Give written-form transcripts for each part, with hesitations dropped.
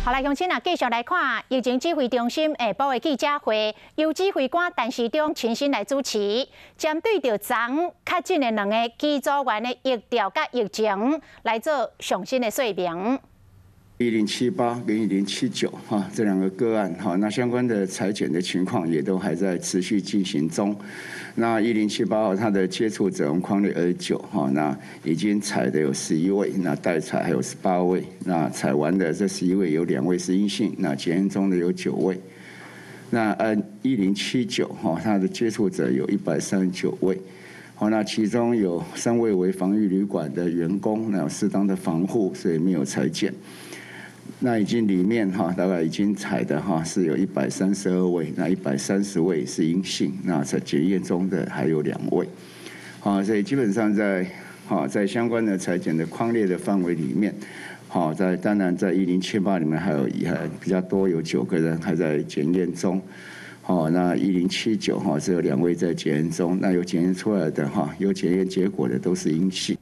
好來，鄉親啊，繼續來看疫情指揮中心下晡的記者會，由指揮官陳時中親身來主持，針對著昨確診的兩个機組員的疫調佮疫情來做詳細的說明。 1078跟1079哈，這兩個個案哈，那相關的採檢的情況也都還在持續進行中。那1078號他的接觸者我們匡列29哈，那已經採的有11位，那待採還有18位，那採完的這11位有兩位是陰性，那檢驗中的有九位。那1079哈，他的接觸者有139位。好，那其中有三位為防疫旅館的員工，那有適當的防護，所以沒有採檢。那已經裡面哈，大概已經採的哈是有132位，那130位是陰性，那在檢驗中的還有兩位，好，所以基本上在哈在相關的採檢的匡列的範圍裡面，好，在當然在1078裡面還有還比較多，有九個人還在檢驗中，好，那1079哈只有兩位在檢驗中，那有檢驗出來的哈，有檢驗結果的都是陰性。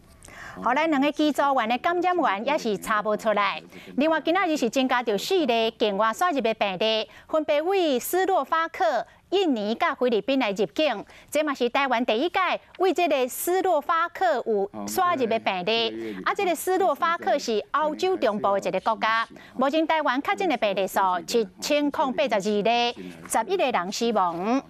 予來兩个機組員的感染源也是查無出來。另外，今仔日是增加著四例境外輸入的病例，分別為斯洛伐克、印尼佮菲律賓來入境。這嘛是台灣第一擺為這个斯洛伐克有輸入的病例。啊，這个斯洛伐克是歐洲中部的一个國家。目前台灣確診的病例數7082例，11個人死亡。